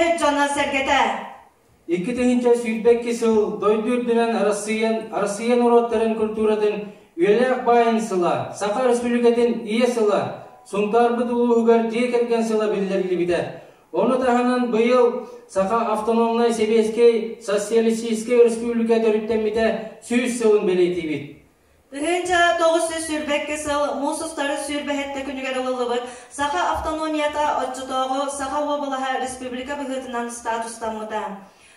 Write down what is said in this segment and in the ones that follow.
Үлэһит дьоно-сэргэтэ! 2022 сыл дойду үрдүнэн Арассыыйа норуоттарын культуратын үйэлээх баайын сыла, Саха Республикатын Ийэ сыла, Сунтаарбыт улууһугар дьиэ кэргэн сыла биллэриллибитэ. Ону таһынан быйыл Саха автономнай сэбиэскэй социалистическай республика төрүттэммитэ 100 сылын бэлиэтиибит. 1922 сыл муус устары сүүрбэһэттэ күнүгэр ылыллыбыт Саха автономията оччотооҕу Саха уобалаһа республика быһыытынан статустаммыта.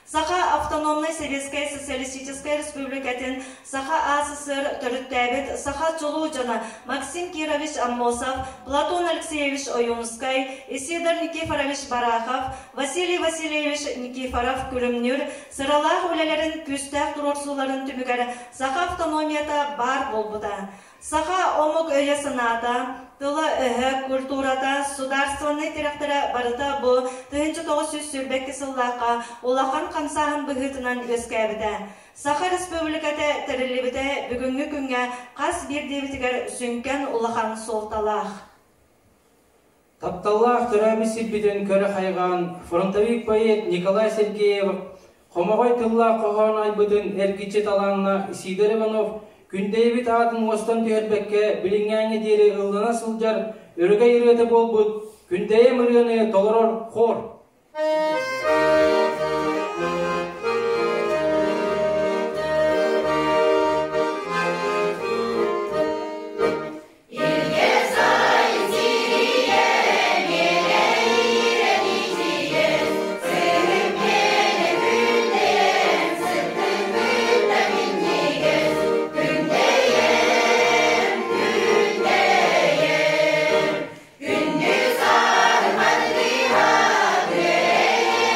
Саха автономнай Советскай Социалистическай Республикатын Саха АССР төрүттээбит саха чулуу дьоно Максим Кирович Аммосов, Платон Алексеевич Ойуунскай, Исидор Никифорович Барахов, Василий Васильевич Никифоров-Күлүмнүүр сыралаах үлэлэрин күүстээх туруорсууларын түмүгэр Саха автономията баар буолбута. Саха омук өйө-санаата, тыла-өһө, культурата, судаарыстыбаннай тирэхтэрэ барыта бу 1922 сыллаахха улахан хамсааһын быһыытынан үөскээбитэ. Саха Республиката тэриллибитэ бүгүҥҥү күҥҥэ хас биирдиибитигэр сүҥкэн улахан суолталаах. Тапталлаах төрөөбүт сирбитин көрө хайҕаан, фронтовик поэт Николай Сергеев хомоҕой тыллаах хоһоон айбытын эргиччи талааннаах Сидор Иванов Күндэйэбит аатын уостан түһэрбэккэ билиҥҥээҥҥэ диэри ыллана сылдьар өрөгөй ырыата буолбут Күндэйэм ырыаны толорор хор. Күндү саармандыһа күөрэйэн.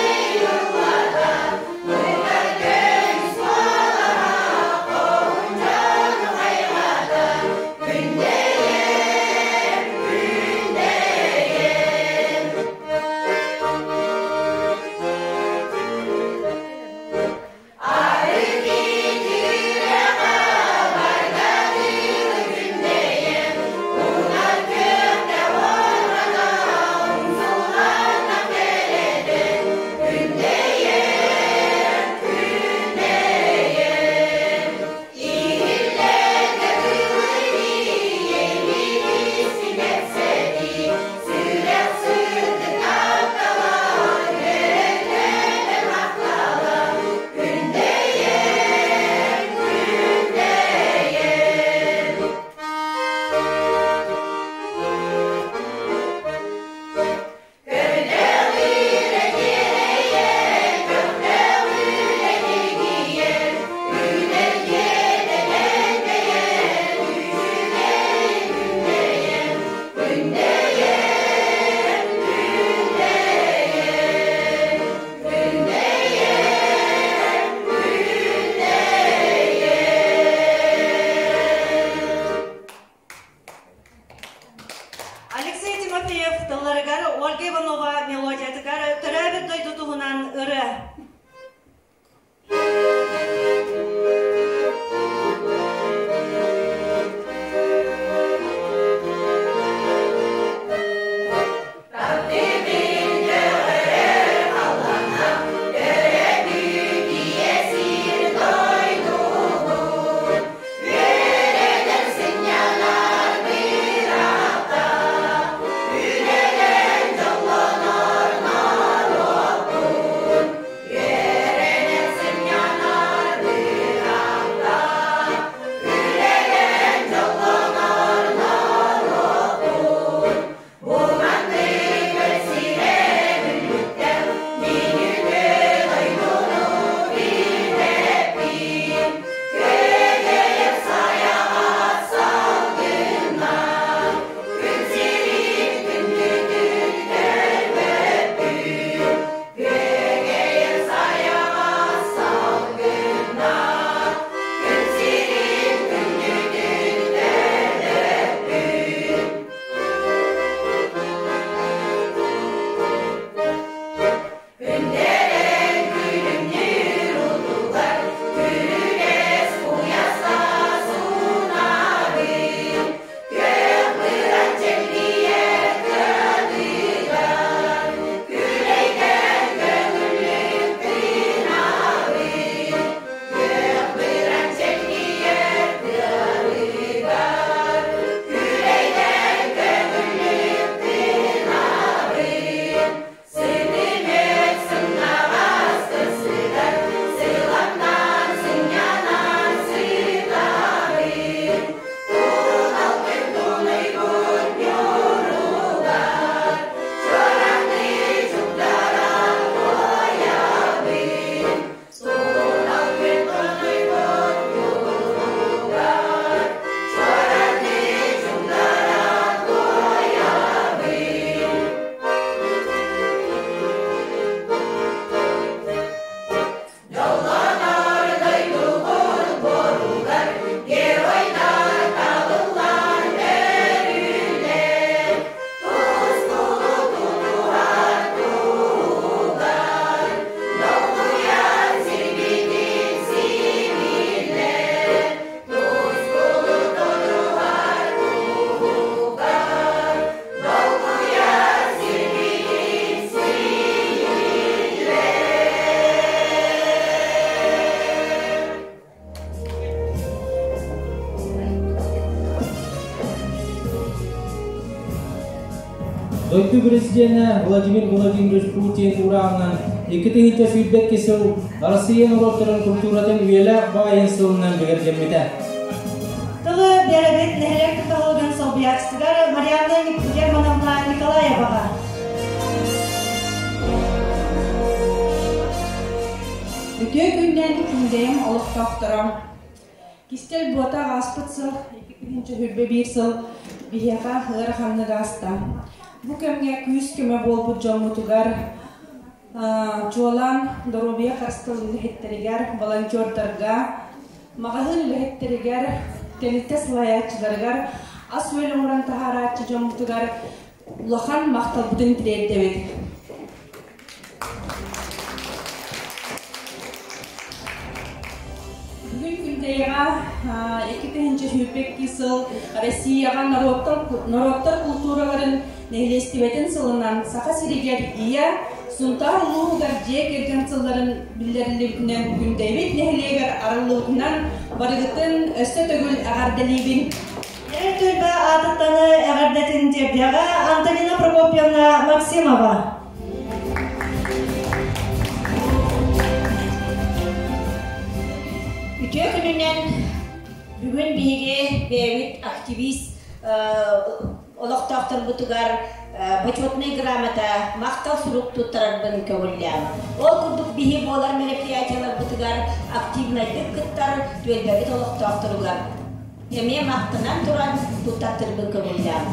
Дойду президенэ Владимир Владимирович Путин уурааҕынан 2022 сыл Арассыыйа норуоттарын культуратын үйэлээх баайын сылынан бигэргэммитэ. Тылы биэрэбит нэһилиэк баһылыгын солбуйааччытыгар Марианна Германовна Николаеваҕа. Үтүө күннээн Күндэйэм олохтоохторо! Кистэл буота ааспыт сыл, 2021 сыл биһиэхэ ыараханнык ааста. Бу кэмҥэ күүс-көмө буолбут дьоммутугар чуолаан доруобуйа харыстабылын үлэһиттэригэр, волонтердарга, маҕаһыын үлэһиттэригэр, тэрилтэ салайааччыларыгар, ас-үөл оҥорон таһаарааччы дьоммутугар улахан махталбытын тириэрдэбит. Бүгүн Күндэйэҕэ 2022 сыл Россияҕа норуоттар култуураларын нэһилиэстибэтин сылынан Саха сиригэр Ийэ, Сунтаар улууһугар дьиэ кэргэн сылларын биллэриллибитинэн Күндэйбит нэһилиэгэр арыллыбытынан барыгытын өссө төгүл эҕэрдэлиибин! Эр түөлбэ аатыттан эҕэрдэтин тиэрдиэҕэ Антонина Прокопьевна Максимова. Үтүө күнүнэн бүгүн биһиги бэйэбит активист олохтоохторбутугар бочуотунай грамота, махтал сурук туттарарбын көҥүллээн. Ол курдук биһи буолар мероприятиеларбытыгар активнайдык кыттар түөлбэбит олохтоохторугар Эмиэ махтанан туран туттартырбын көҥүллээх.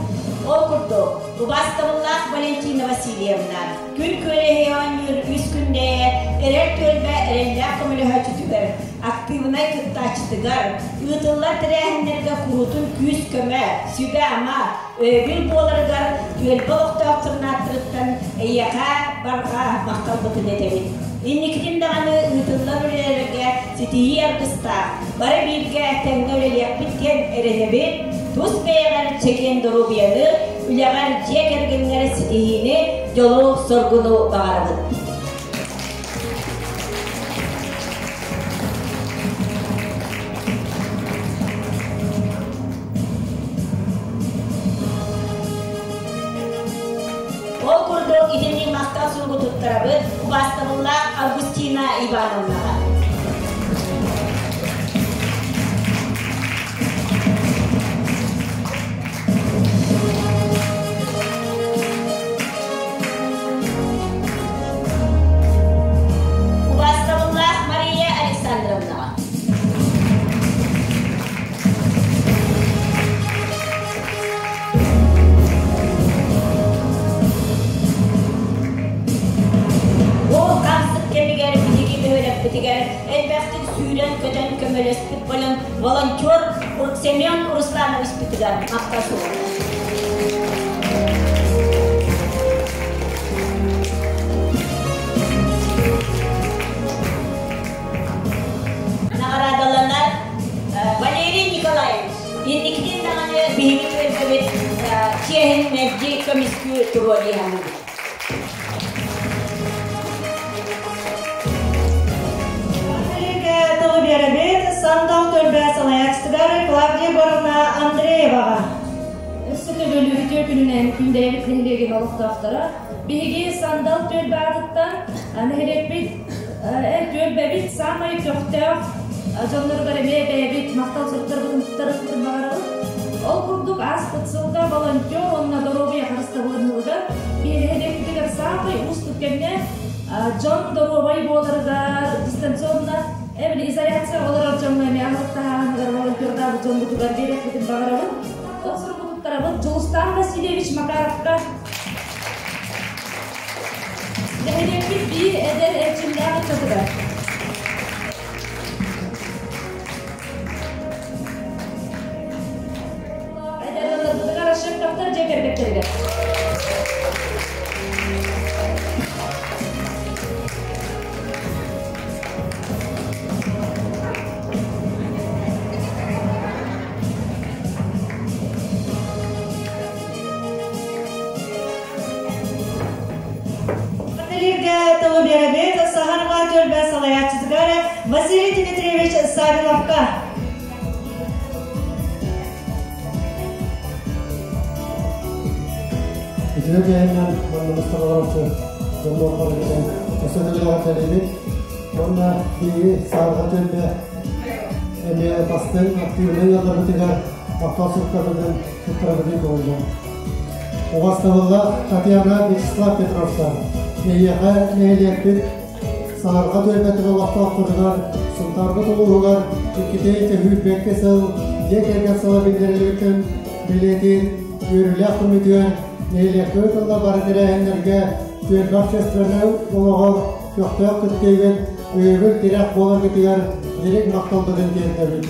Ол курдук, убаастабыллаах Валентина Васильевна, күн күөлэһи оонньуур үс күннэйэ эрэл түөлбэ эрэллээх көмөлөһөөччүтүгэр, актыыбынай кыттааччытыгар, ыытыллар тэрээһиннэргэ куруутун күүс-көмө, сүбэ-ама, өйөбүл буоларыгар түөлбэ олохтоохторун ааттарыттан эйиэхэ барҕа махталбытын этэбит. Инникитин даҕаны ыытыллар үлэлэргэ ситиһии аргыстаах, бары бииргэ тэҥҥэ үлэлиэхпит диэн эрэнэбит, тус бэйэҕэр чэгиэн доруобуйаны, үлэҕэр дьиэ кэргэҥҥэр ситиһиини, дьолу-соргуну баҕарабыт. Ол курдук итинник махтал суругу туттарабыт убаастабыллаах Августина Ивановнаҕа. Убаастабыллаах Мария Александровнаҕа. Ол хамсык кэмигэр биһиги бөһүөлэкпитигэр элбэхтик сүүрэн-көтөн көмөлөспүт волонтер Семен Руслановичпытыгар махтал сурук. Наҕараадаланар Валерий Николаевич инникитин даҕаны биһиги түөлбэбит чиэһин мэлдьи көмүскүү туруо дии саныыбын. Тылы биэрэбит Сандал түөлбэ салайааччытыгар Клавдия Егоровна Андрееваҕа. Өссө төгүл үтүө күнүнэн Күндэйэбит нэһилиэгин олохтоохторо биһиги Сандал түөлбэ аатыттан нэһилиэкпит түөлбэбит саамай көхтөөх дьонноругар эмиэ бэйэбит махтал суруктарбытын туттарыахпытын баҕарабыт. Ол курдук ааспыт сылга волонтер уонна доруобуйа харыстабылын сылыгар биһиги нэһилиэкпитигэр саамай уустук кэмҥэ дьон доруобай буоларыгар дистанционно эбили изоляция олорор дьоҥҥо эмиэ аһылыктаһааһыныгар волонтердаабыт дьоммутугар биэриэхпитин баҕарабыт. Ол суругу туттарабыт Дьулустаан Васильевич Макаровка Нэһилиэкпит биир эдэр эрчимнээх ыччатыгар. Эдэр ыалларбытыгар Ашевковтар дьиэ кэргэттэригэр. Ателиргэ тылы биэрэбит Саһарҕа түөлбэ салайааччытыгар Василий Дмитриевич Савиновка. Үтүө кэһинэн манна мустан олороччу дьоннуохтарыгар өссө төгүл эҕэрдэлиибит. Уонна биһиги саарга түөлбэ эмиэ бастыҥ активнай ыалларбытыгар махтал суруктарбытын туттарабытын көҥүллээн. Убастабыллаах Татьяна Вячеслав Петровтар, эһиэхэ нэһилиэкпит Саарга түөлбэтин олохтоохторугар Сунтаарбыт улууһугар иккитэ төһүүрбэккэ сыл дьиэ кэргэн сыла биллэриллибитин бэлиэтиир үөрүүлээх күммүтүгэр нэһилиэккэ ыытыллар бары тэрээһиннэргэ түөлбэ общественнай олоҕор көхтөөх кыттыыгыт, өйөбүл тирэх буоларгытыгар дириҥ махталбытын тиэрдэбит.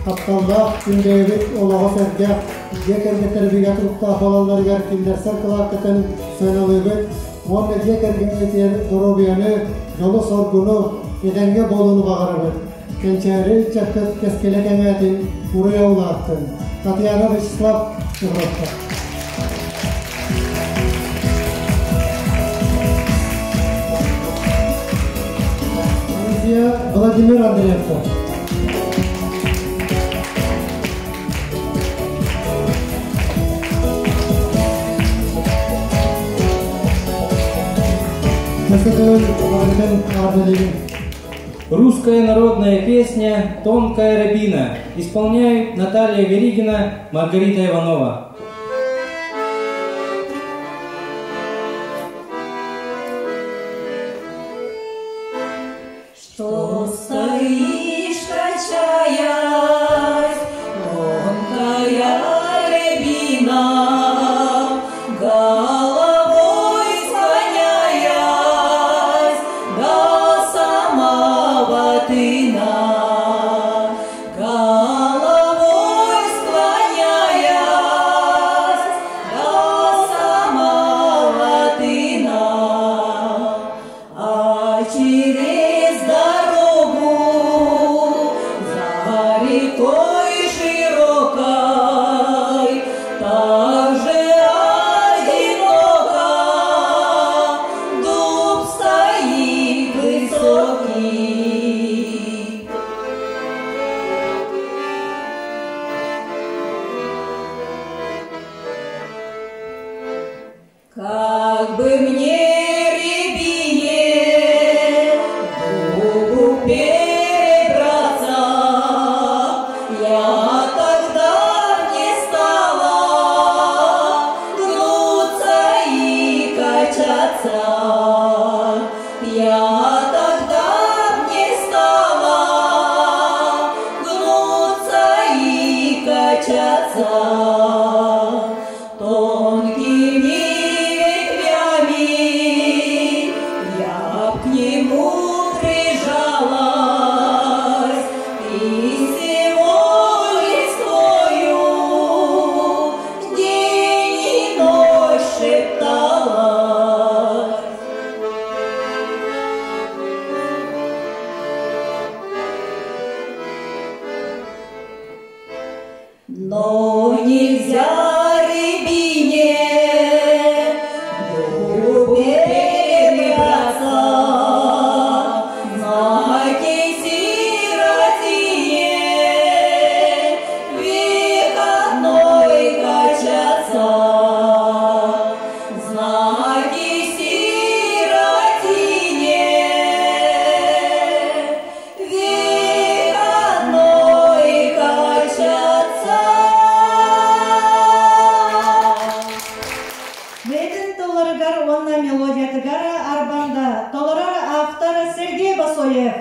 Тапталлаах күндэйэбит олоҕо сэргэх, дьиэ кэргэттэрбигэ туруктаах буолалларыгар киллэрсэр кылааккытын сыаналыыбыт уонна дьиэ кэргэҥҥитигэр доруобуйаны, дьолу-соргуну, этэҥҥэ буолууну баҕарабыт. Кэнчээри ыччаккыт кэскилэ кэҥээтин, уруйа улааттын. Татьяна Вячеслав Петровка. Анисия Владимир Андреевка. Русская народная песня «Тонкая рябина» исполняют Наталья Веригина, Маргарита Иванова. Что стоишь, качаясь, тонкая рябина, головой склоняясь до самого тына. Головой склоняясь до самого тына. А через дорогу за рекой широкой так же одиноко дуб стоит высокий. Как бы мне рябине дубу перебраться, я тогда не стала гнуться и качаться. Я тогда не стала гнуться и качаться. Тонкими ветвями я б к нему прижалась и всего листвою день и ночь шепталась. Но нельзя рябине дубу перебраться, знаки сиротине век одной качаться. Знаки сиротине век одной качаться. Бэйэтин тылларыгар уонна мелодиятыгар Арбанда толорор автор Сергей Басоев.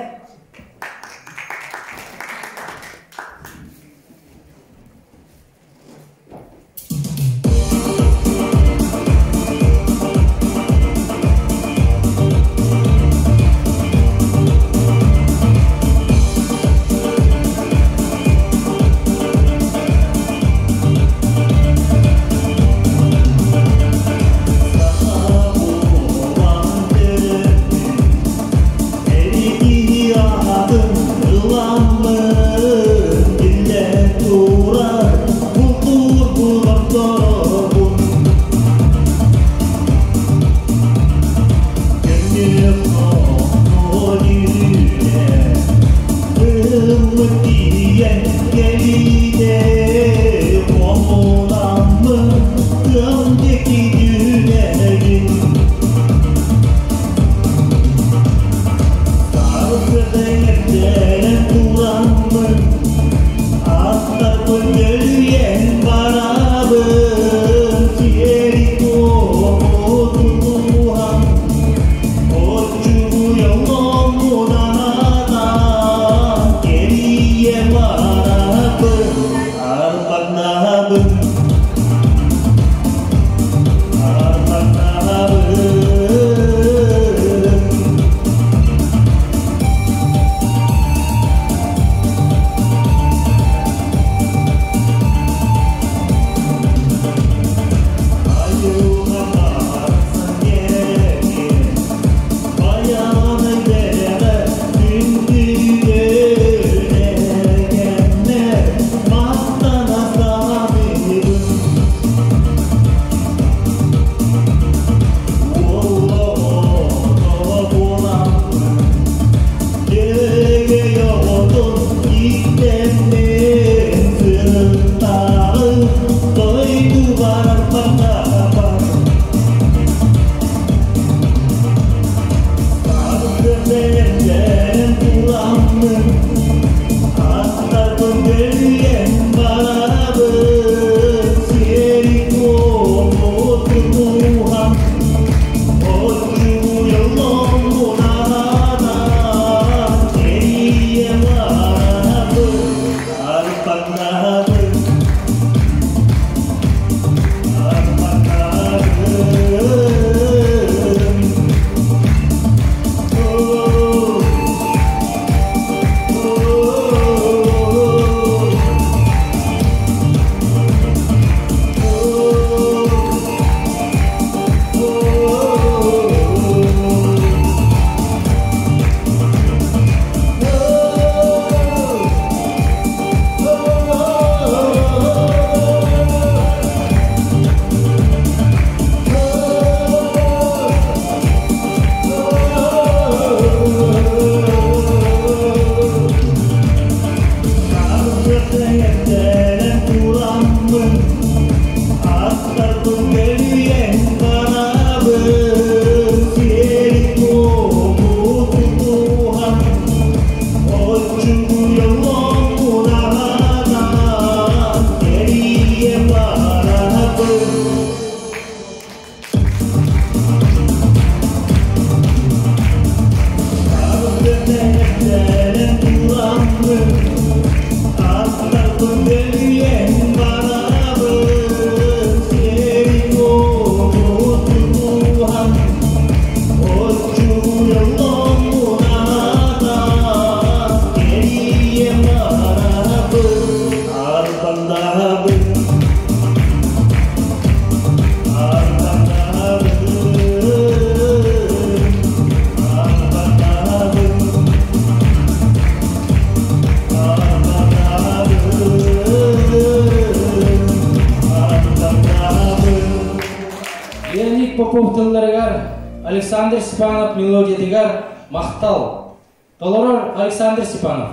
Эрики Попов тылларыгар Александр Степанов мелодиятыгар «Махтал». Толорор Александр Степанов.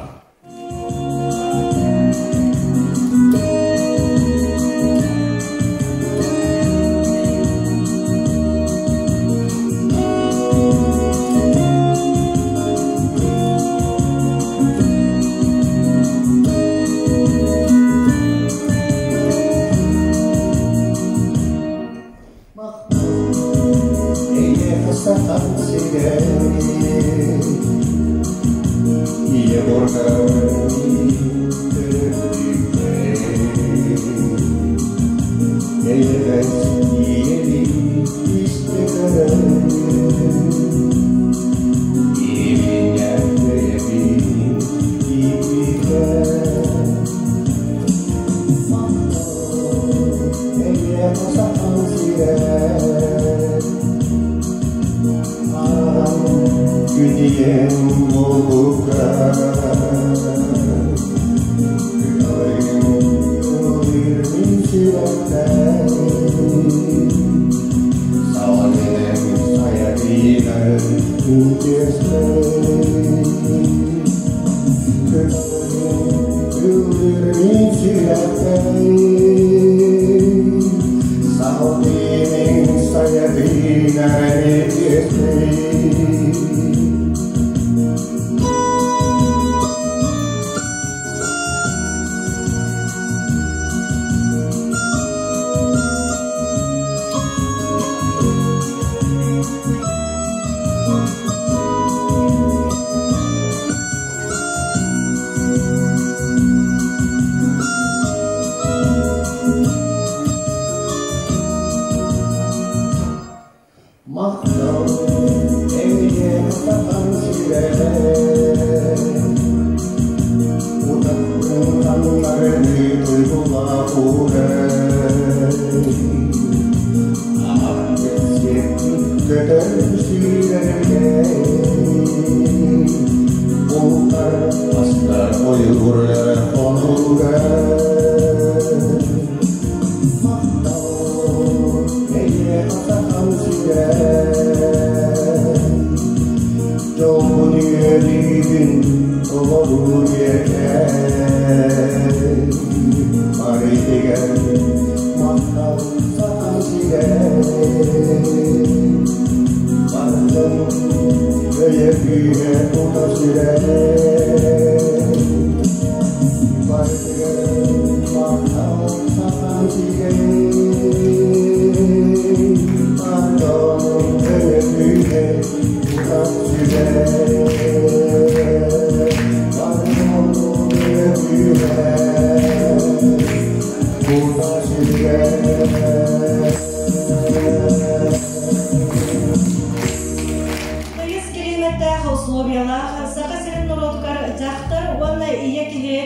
Тыйыс килиимэттээх условиялаах Саха сирин норуотугар дьахтар уонна ийэ киһи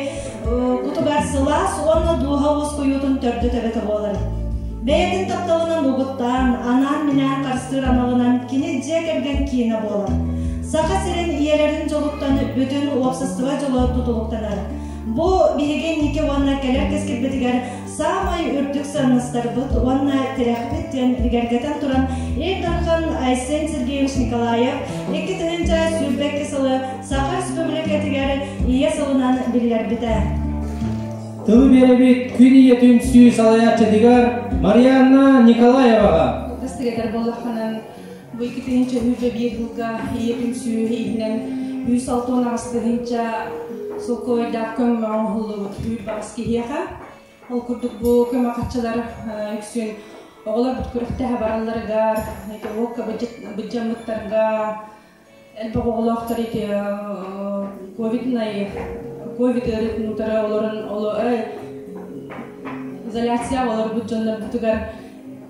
кутугар сылаас уонна дууһа уоскуйуутун төрдө төбөтө буолар. Бэйэтин тапталынан угуттаан, анаан-минээн харыстыыр аналынан кини дьиэ кэргэн киинэ буолар. Саха сирин ийэлэрин дьолуттан бүтүн уопсастыба дьоло тутулуктанар. Бу биһиги инники уонна кэлэр кэскилбитигэр саамай үрдүк сыаннастарбыт уонна тирэхпит диэн бигэргэтэн туран Ил Дархан Айсен Сергеевич Николаев 2022 сылы Саха Республикатыгар Ийэ сылынан биллэрбитэ. Тылы биэрэбит күн ийэ түмсүү салайааччытыгар Марианна Николаеваҕа. Кылгас буоллаххынан, бу 2021 сылга ийэ түмсүү иһинэн 168 тыһыынча солкуойдаах көмө оҥоһуллубут үүт баҕас киһиэхэ. Ол курдук бу көмө хаччылар үксүн оҕолор бут күрэхтэһэ баралларыгар, уокка быдьаммыттарга, элбэх оҕолоохтор ити ковиднай ковид ыарыытын утары олорон изоляция олорбут дьоннорбутугар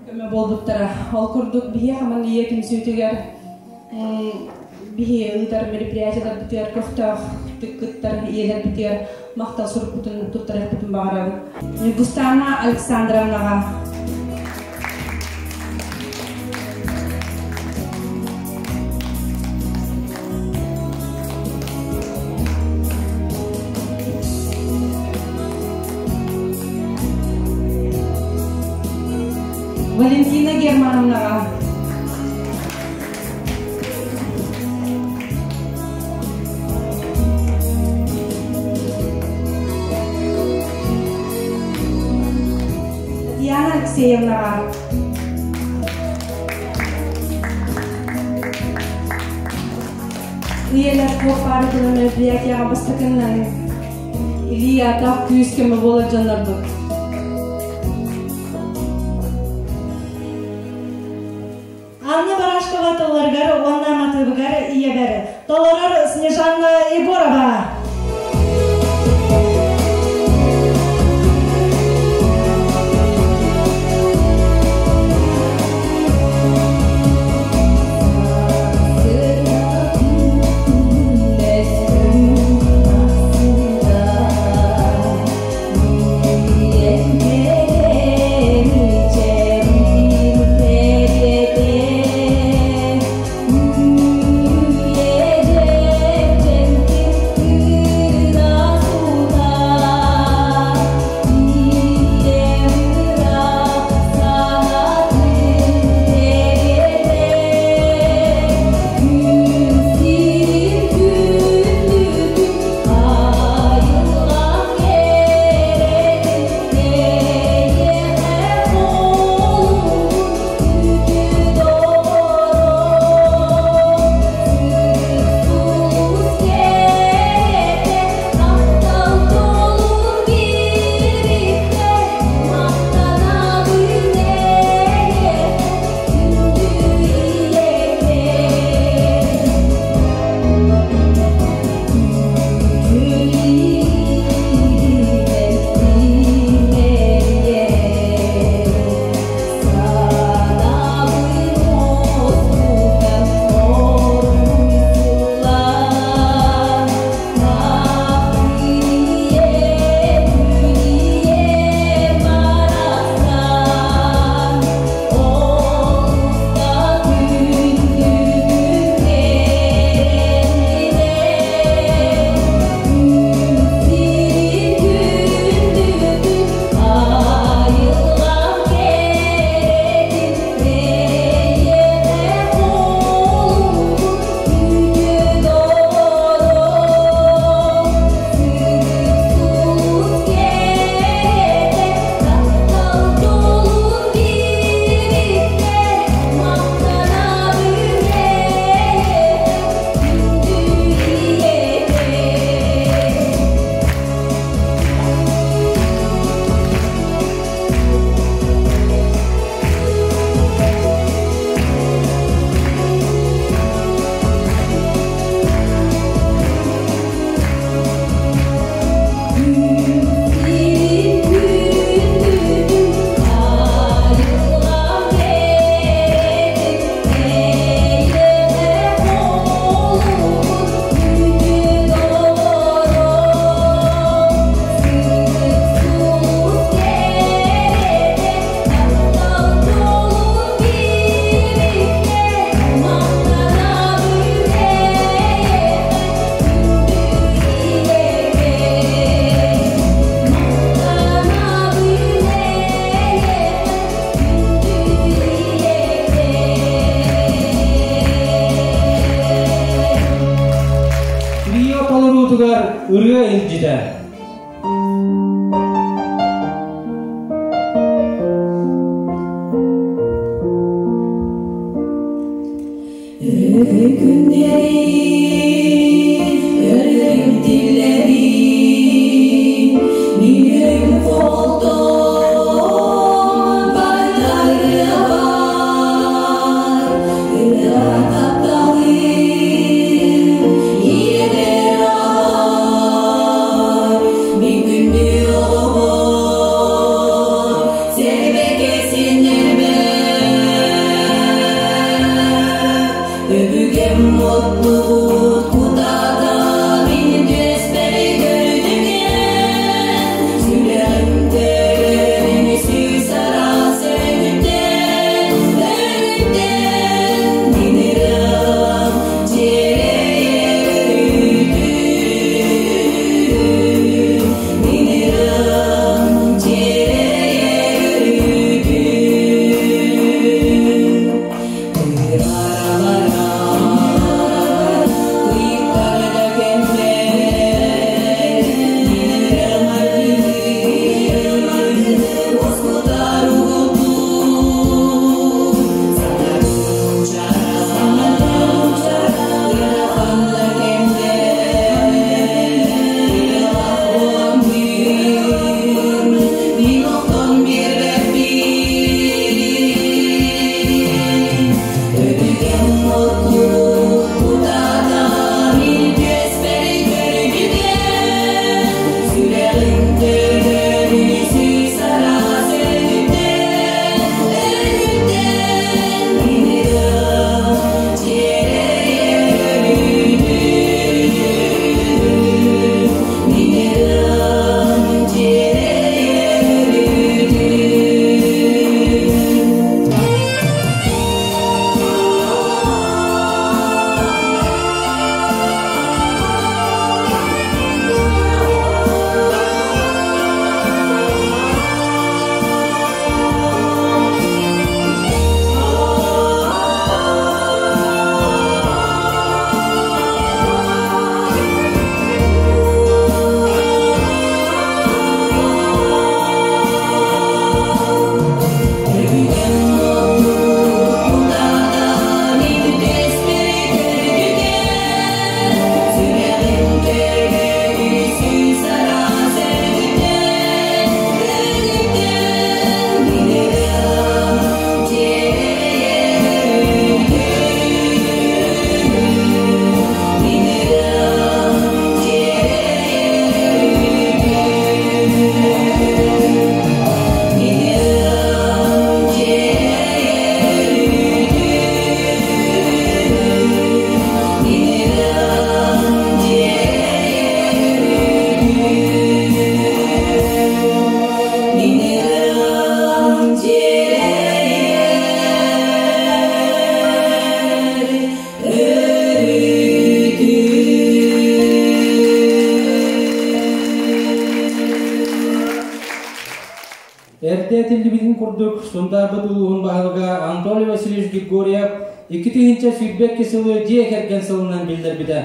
көмө буолбуттара. Ол курдук биһиэхэ манна ийэ түмсүүтүгэр биһи ыытар мероприятиеларбытыгар көхтөөх кыттар ийэлэрбитигэр махтал сурукпутун туттарыахпытын баҕарабыт. Ньургустаана Александровнаҕа. Валентина Германовнаҕа. Татьяна Алексеевнаҕа. Ийэлэр туох баар тула мероприятияҕа бастакыннан илии атах күүс көмө буолар дьоннорбут. Анна Барашкова тылларыгар уонна матыыбыгар ийэбэр толорор Снежанна Егорова. Ырыа илдьитэ. Өрөгөй күннэри, өрүм тиллэри, минем холтон байтарыа бар, ырыа тапталым ийэбэр аҕабар, мин күндү оҕобор, сэрбэкэ сиэннэрбэр. Өбүгэм оттубут кутаата мин түөспэр көрдүгэн, сүрэҕим төлөнүн сүүс араас өҥүттэн, өҥүттэн мин ырыам дьиэрэйэр өрүүтүн, мин ырыам дьиэрэйэр өрүүтүн. Тыыраралара, ыйыктарда кэммэр, мин ырыам аргыһым, уоскутар угуттуур. Санарым чараас, ыарахан да кэмнэр, ырыалаах буоламмын, мин охтон биэрбэппин. Өбүгэм оттубут кутаата мин түөспэр көрдүгэн, сүрэҕим төлөнүн сүүс араас өҥүттэн, өҥүттэн мин ырыам дьиэрэйэр өрүүтүн, мин ырыам дьиэрэйэр өрүүтүн. Өбүгэм оттубут кутаата мин түөспэр көрдүгэн, сүрэҕим төлөнүн сүүс араас өҥүттэн, өҥүттэн мин ырыам дьиэрэйэр өрүүтүн, мин ырыам дьиэрэйэр өрүүтүн, мин ырыам дьиэрэйэр өрүүтүн, мин ырыам дьиэрэйэр өрүүтүн, мин ырыам дьиэрэйэр өрүүтүн. Эрдэ этиллибитин курдук, Сунтаарбыт улууһун баһылыга Анатолий Васильевич Григорьев 2022 сылы дьиэ кэргэн сылынан биллэрбитэ.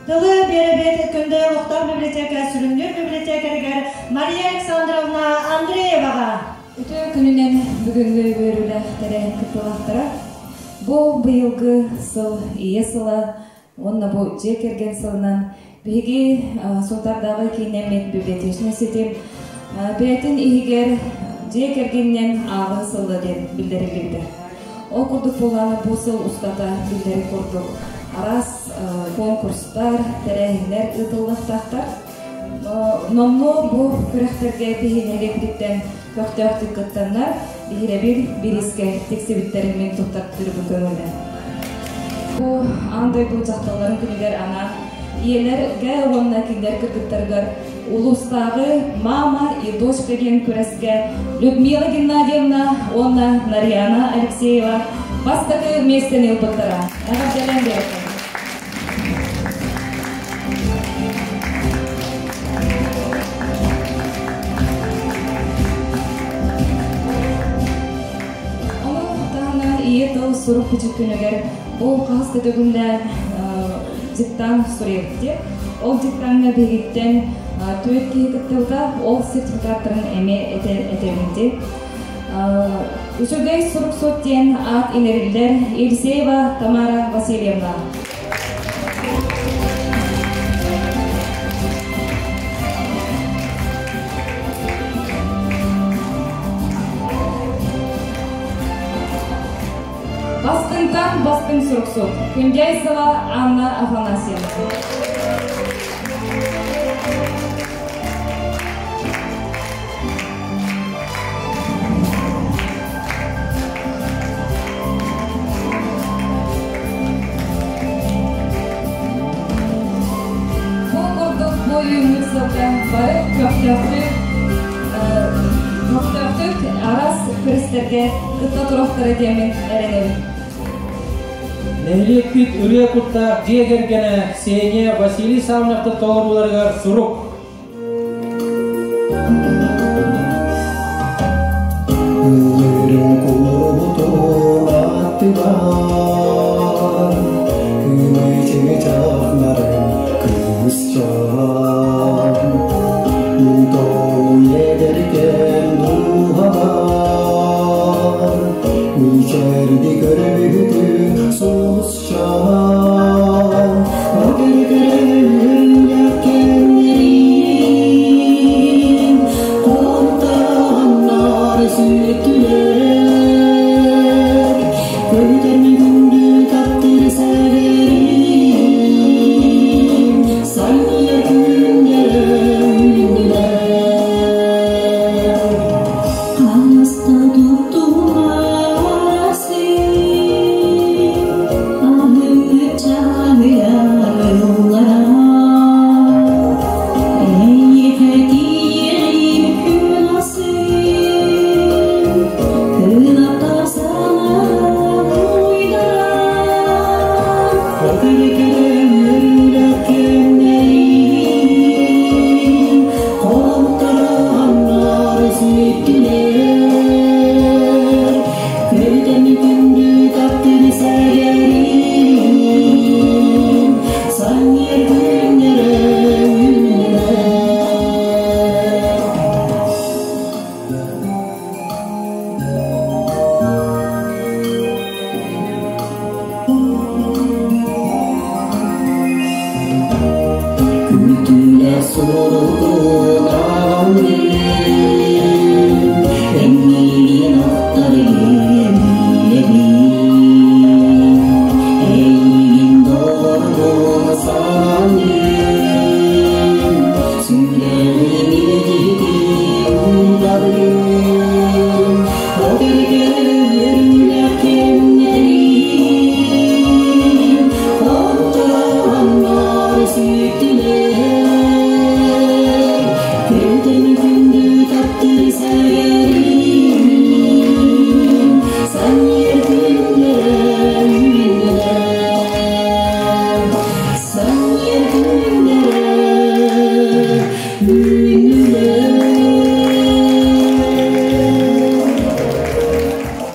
Тылы биэрэбит Күндэйэ олохтоох библиотека сүрүннүүр библиотекарыгар Мария Александровна Андрееваҕа. Үтүө күнүнэн бүгүҥҥү үөрүүлээх тэрээһин кыттыылаахтара. Бу быйылгы сыл Ийэ сыла уонна бу дьиэ кэргэн сылынан биһиги Сунтаардааҕы кииннэммит библиотечнай ситим бэйэтин иһигэр дьиэ кэргэнинэн ааҕыы сыла диэн биллэриллибитэ. Ол курдук буоллаҕына бу сыл устата биллэрин курдук араас конкурстар, тэрээһиннэр ыытыллыахтаахтар. Номнуо бу күрэхтэргэ биһиги нэһилиэкпититтэн көхтөөхтүк кыттаннар, биһирэбил бириискэ тиксибиттэрин мин туттартыырбын көҥүлэ. Бу аан дойду дьахталларын күнүгэр анаан ийэлэргэ уонна кинилэр кыргыттарыгар улуустааҕы «Мама и дочка» диэн күрэскэ Людмила Геннадьевна уонна Нарьяна Алексеева бастакы миэстэни ылбыттара. Эҕэрдэлээн биэрдим. Ону таһынан ийэ тыл сурук бичик күнүгэр бу хаһыс да төгүллээн диктант суруйабыт диye. Ол дьыктааҥҥа биһигиттэн түөрт киһи кыттыбыта, ол сертификаттарын эмиэ этэбин. Үчүгэй суруксут диэн аат иҥэриллэр Елисеева Тамара Васильевна. Бастыҥтан бастыҥ суруксут Күндяйцева Анна Афанасьевна. Бу курдук бу үүммүт сылга бары көхтөөхтүк араас күрэстэргэ кытта туруохтара диэммин эрэнэбин. Нэһилиэкпит ырыа куттаах дьиэ кэргэнэ Ксения Василий Савновтар толорууларыгар сурук. Ыллыырым кулутун аттыгар, Күнү-чыычаахнарын кыысчаан. Толуй эдэркээн дууһабар, Мичээрди көрбүтүн сулусчаан. Кэрэ-кэрэ кэмнэрим, Контаннар сүттүлэр. Көтөр күндү таптыр сәгерим, Санньыйар күннэрим үүннүлэр. Хаста туттумасын, аһыммыт чаһыйар ыллара. Эйиэхэ тиийэрим күн асын, кынаттар санаам уйдаран. Кэрэ-кэрэ үөрүүлээх кэмнэрим, Холторооннор сүттүлэр. Көтөн күндү таптыр сәгерим, Санньыар күннэрим үүннүлэр. Күтүлэ суругун ааҕаммын, Эйигин ахтарым билэбин. Эйигин доҕорбун санааммын, Сүрэҕим илдьитин уутабын. О кэрэ-кэрэ үөрүүлээх кэмнэрим, Хоттороннор сүттүлэр. Көтөн күндү таптыр сәгерим, Санньыар күннэрим үүннүлэр. Санньыар күннэрим үүннүлэр.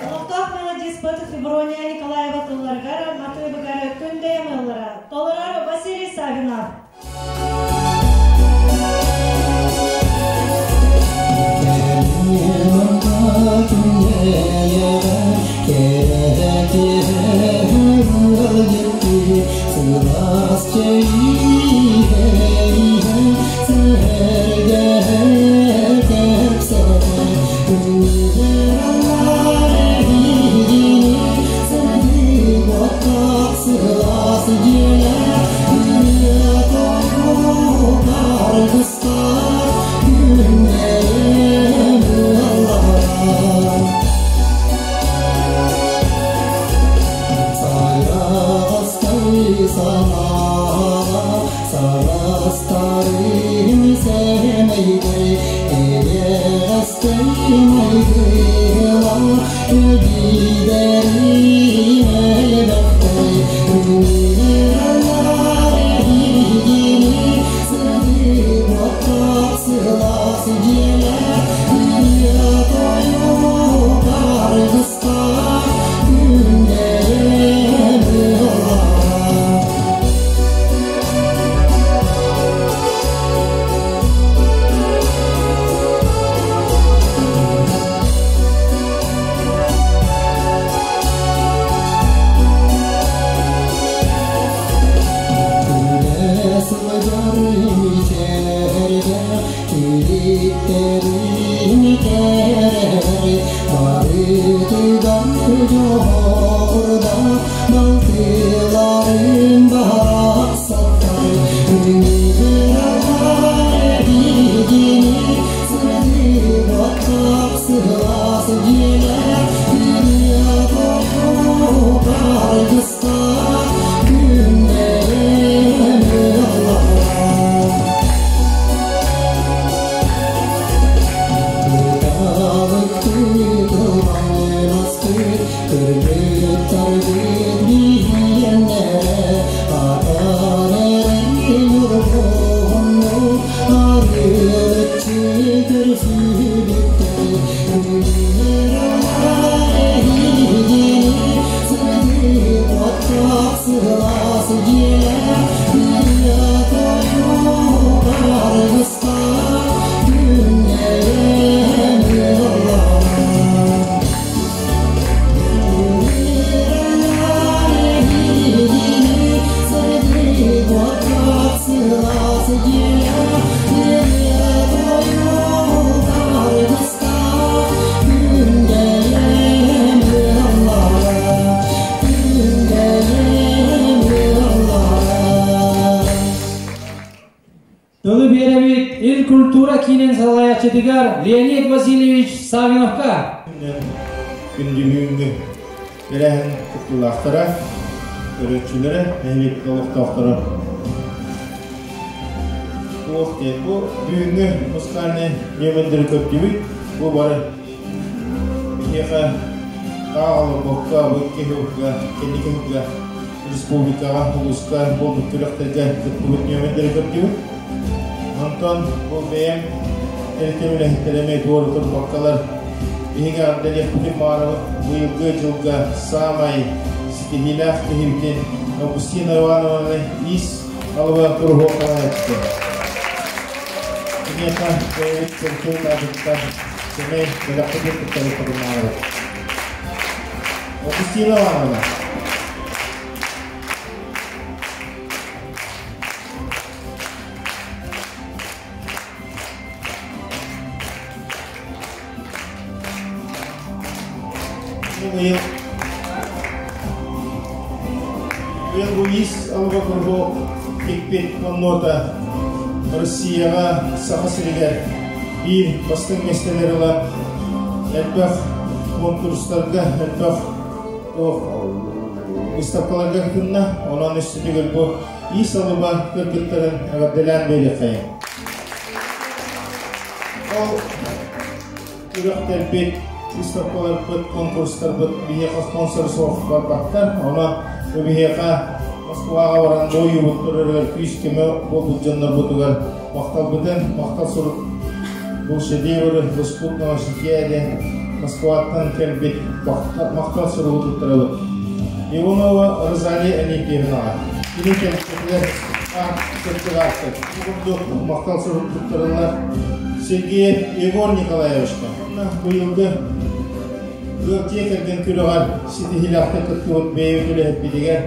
Олохтоох мелодиспыт Феврония Николаева тылларыгар, матыыбыгар Күндэйэ ыллыыра. Толорор Василий Савинов. Сылаас чэй иһэ-иһэ, кэпсэтэ, сылаас дьиэлэр, ырыа-тойук аргыстаах күннэрим ыллара. Сайрағастай санаға, сарастарым сәмейдей, Элеғастай майгыла, Өдидерим әлбәттей, Үнер эһигини, Сырдык оттоох сылаас дьиэлэр, Ырыа-тойук аргыстаах күннэрим ыллара. Барытыгар дьоҕурда балтыларым барахсаттар Үҥүралар биһигини сырдык сылаас дьиэлэр Ырыа тойук аргыстаах күннэрим ыллара. Тылы биэрэбит Ил культура киинин салайааччытыгар Леонид Васильевич Савиновка. Күн бүгүҥҥү тэрээһин кыттыылаахтара, көрөөччүлэрэ, нэһилиэк олохтоохторо. Туох диэн бу бүгүҥҥү музыкальнай нүөмэрдэри көрдүбүт. Бу бары биһиэхэ таах олорбокко, бу икки сылга, кэнники сылга республикаҕа, улууска буолбут күрэхтэргэ кыттыбыт нүөмэрдэри көрдүбүт. Онтон бу бэйэм тэрилтэм үлэһиттэрэ эмиэ туора турбаккалар биһиги эҕэрдэлиэхпитин баҕарабыт быйылгы дьылга саамай ситиһиилээх киһибитин Августина Ивановнаны иис алыба куруһуок салайааччыта. Киниэхэ бэйэбит культура аатыттан сэмэй бэлэхпитин туттарыахпытын баҕарабыт. Августина Ивановна. Быйыл быйыл бу ис алыба курдук тикпит паннота Россияҕа, Саха сиригэр биир бастыҥ миэстэлэри ылан элбэх конкурстарга, элбэх выставкаларга кытынна. Онон үстүтүгэр бу ис алыба кыргыттарын эҕэрдэлээн биэриэххэйиҥ. Ол күрэхтэрбит, выставкаларбыт, конкурстарбыт биһиэхэ спонсор суох барбаттар. Онон бу биһиэхэ Москваҕа баран дуойубут турарыгар күүс-көмө буолбут дьоннорбутугар махталбытын, махтал сурук бу шедевры лоскутного шитья диэн Москваттан кэлбит махтал суругу туттарабыт. Иванова Розалия Алипьевнаҕа. Кини кэмчитигэр кырдьаҕастар. Бу курдук махтал сурук туттарыллар Сергеев Егор Николаевичка. Быйылгы ыал дьиэ кэргэн күрэҕэр ситиһиилээхтик кыттыбыт бэйэбит үлэһиппитигэр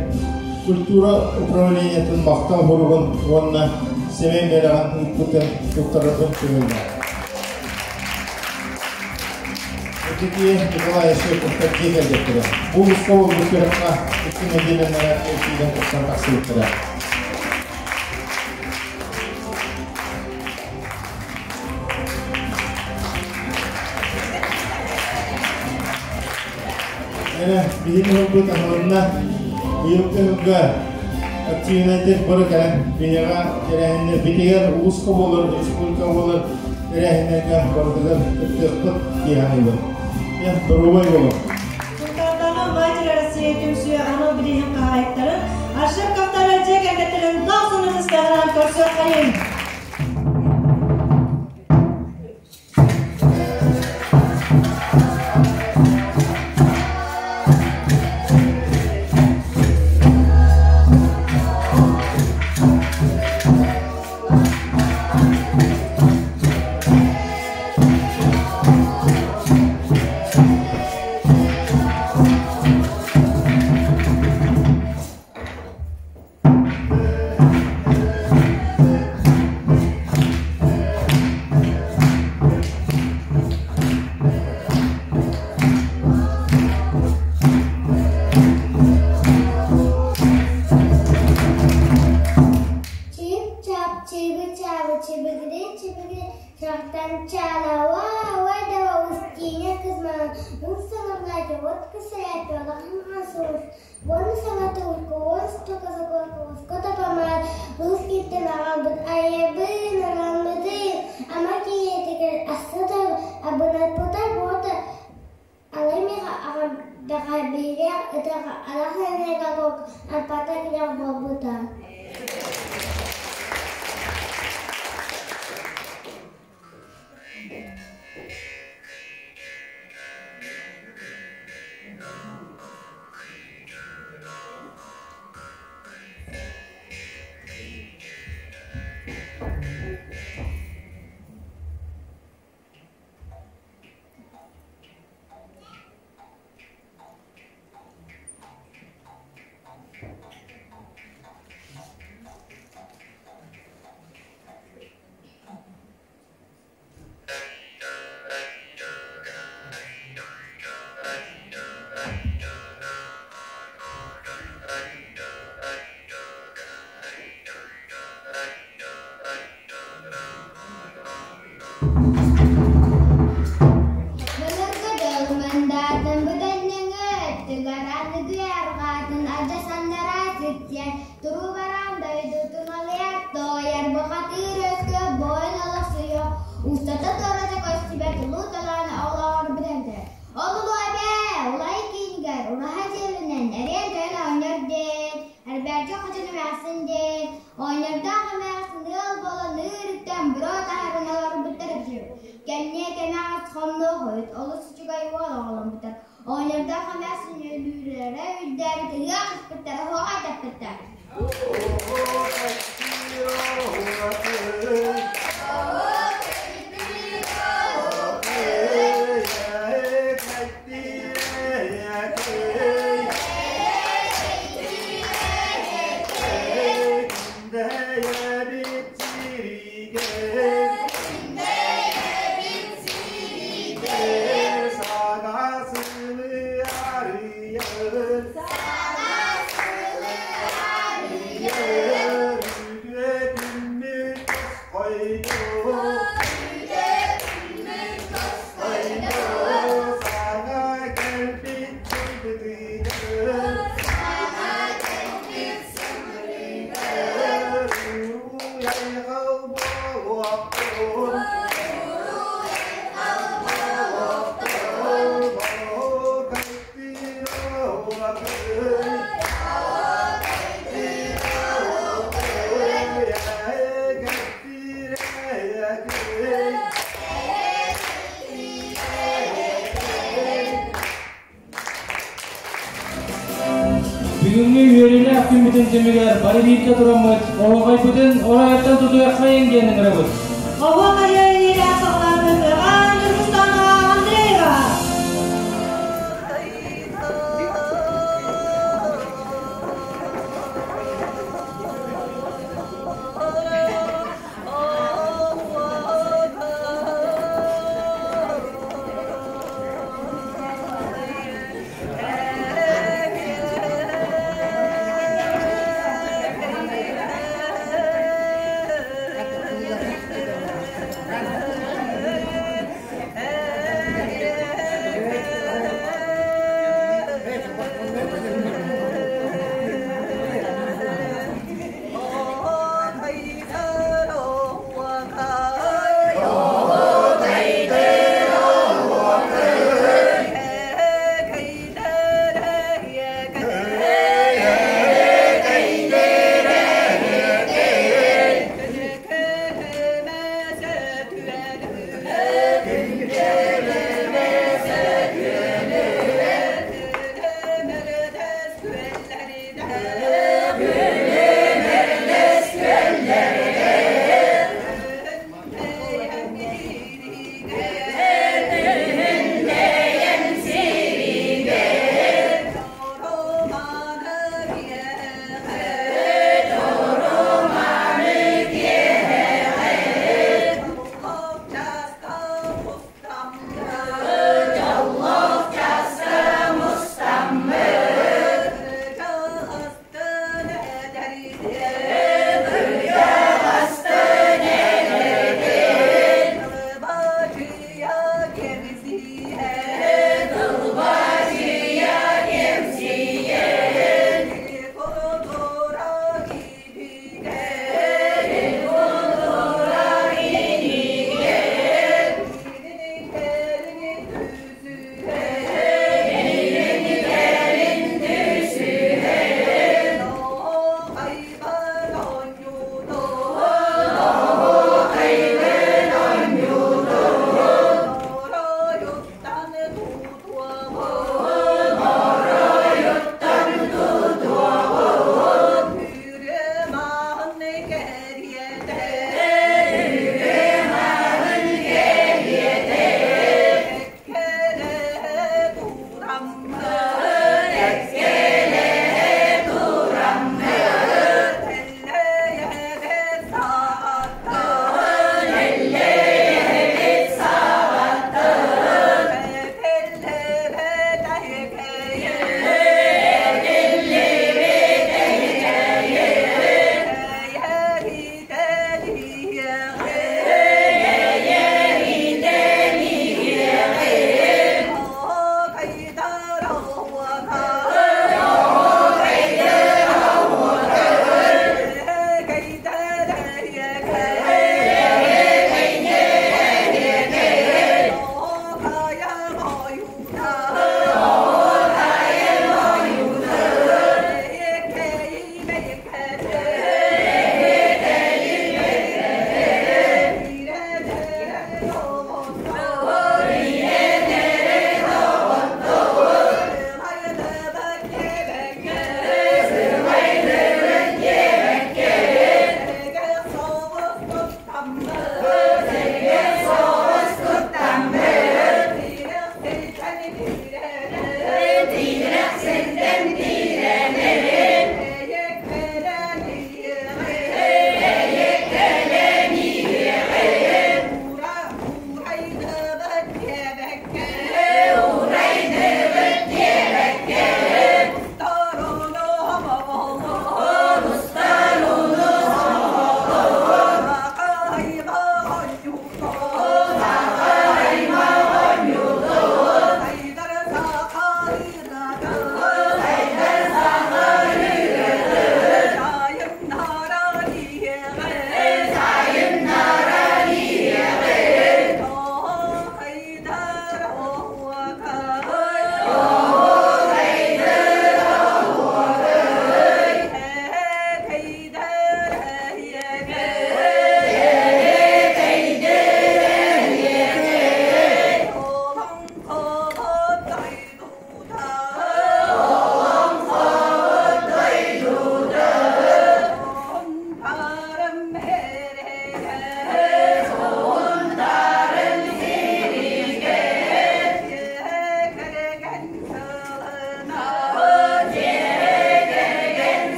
культура управлениетын махтал суругун уонна сэмэй бэлэҕин ыыппытын туттарарбын көҥүллээх. Эдикие Николай Шеповтар дьиэ кэргэттэрэ. Бу улууска буолбут күрэххэ икки нэдиэлэннэрэ киирэн кыттан тахсыбыттара. Эрэ биһиги ылбыт аһылынна быйылгы сылга активнайдык бары кэлэн биһиэхэ тэрээһиннэрбитигэр улууска буолар, республика буолар тэрээһиннэргэ барытыгар кыттыахпыт дии саныыбын. Доруобай буолуҥ! Сунтаардааҕы Матери Россия түмсүү анал бирииһин хаһаайыттарын Аршевковтары дьиэ кэргэттэрин дохсун ытыстарынан көрсүөххэйиҥ! Уонна саҥата Уйкуонска Казакорковска топомаат быыс кииртэн аҕалбыт айабын аҕалбытын ама киһиэтигэр асса да абынаппыта буота Алай миэхэ аҕам даҕа биһиги ытах алах арпата күрэх буолбута. Былыргы дьыл мындаатын быданньыҥы өттүгэр аныгы арҕаатын адьас аннараа сиртиэн туруу-бараан дойдутун алыйар тоойор бухатыыр өскө буойун олохсуйуо устата туората көстүбэт улуу толоон олоҕорбут эбитэ. Ол улуу эбээ, улай киинигэр ураһа дьиэлэнэн эриэн тойон оҕонньор диэн, Эрбээччи хотун эмээхсин диэн, оҕонньордоох эмээхсин ыал буолан ыырыттан буруо таһааран олорбуттар үһү. Кэмниэ кэмэҕэс хоннуох эбит, олус үчүгэй уол оҕоломмуттар. Оҕонньордоох эмээхсин өлүүлэрэ үрдээбит ыһыах ыспыттара, оһоҕо айтаппыттар. Бүгүҥҥү үөрүүлээх күммүтүн түмүгэр бары бииргэ тураммыт оһуохайбытын оройуттан тутуоххайын диэн ыҥырабыт. Оһуохайы иилээн саҕалаабыт Иван Ньургустана Андреева.